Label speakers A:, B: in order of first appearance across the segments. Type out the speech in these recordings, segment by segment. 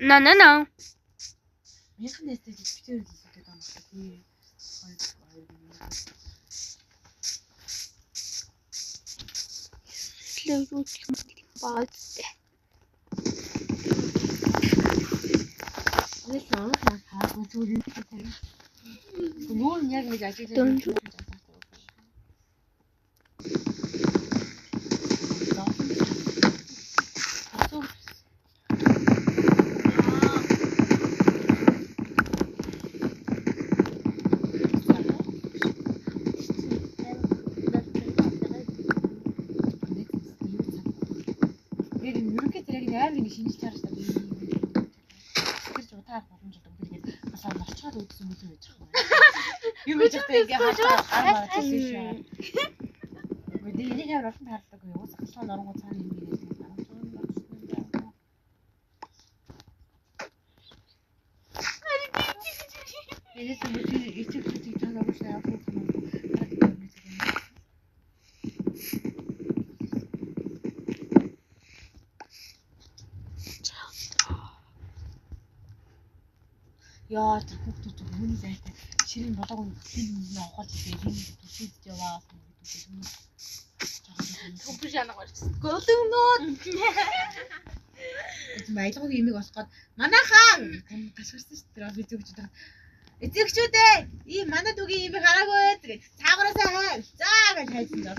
A: На на на.
B: Минийхэн найзтай битээр л үздэг юм байна. Тий. Хоёр хоёр.
A: Слэг юу гэх юм баазтай.
B: Тэгэл урах хаагүй зүгээр юм шиг. Нүүр нь яг нэг ажиглаж
A: Дөнгөж.
B: Яг ерөнхий зэрэг нь амар ингэ шинжилж харж та би тэр ч удаа харах боломж олдог. Би ингээд басаа норчоод үзсэн юм уу гэж байгаа юм. Юм хийж байхдаа ингээ харж байгаа гэсэн шүү. Үгүй энийг амар олон таарладаг. Уус галаа норнгоо цаана юм ингээд харж байгаа юм байна. Энэс нь ичиг чиг чаг оруулах явах юм. Яа тэр хүүхдүүд хүний зайтай ширийн болоог нь хин авахал идэв хин түшид яваа гэдэг юм.
C: Төмпөр шанаг барьчихсан. Голөгнөө.
B: Эзэн аялгаугийн имийг олох гээд манайхаа гашгирсан шүү дээ. Эзэгчүүд байгаа. Эзэгчүүд ээ, ийм манай дүүгийн имийг хараагүй ээ гэж цаагаараасаа хай. За гэж хайсан жоо.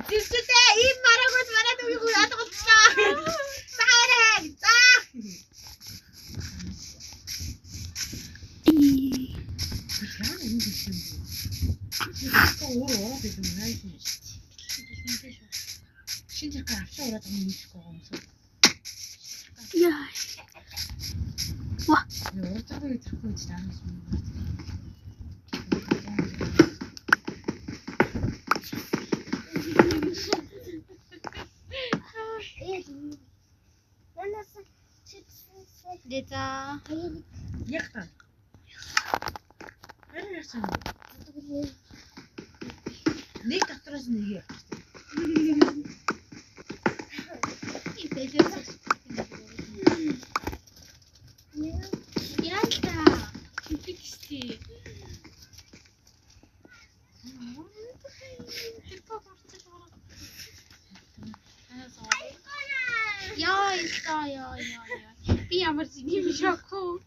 B: Эзэгчүүд ээ, ийм мараагүй манай дүүгийг алгалчлаа. Цаагаараа за. Яа юм бэ? Өөр ураад идэв юм аа. Шинэ зэрэг авчаа ураад байгаа юм шиг байгаа юм шиг.
A: Яа. Ва.
B: Ураад байгаа гэж захгүй гэж таах юм.
C: Дэза.
B: Яг та. Харин яасан юм. Нэг дотроос нэг явчихсан.
C: Яа та. Тэмдэг штий. Яа яа яа яа. Би ямар зэний биш аахгүй.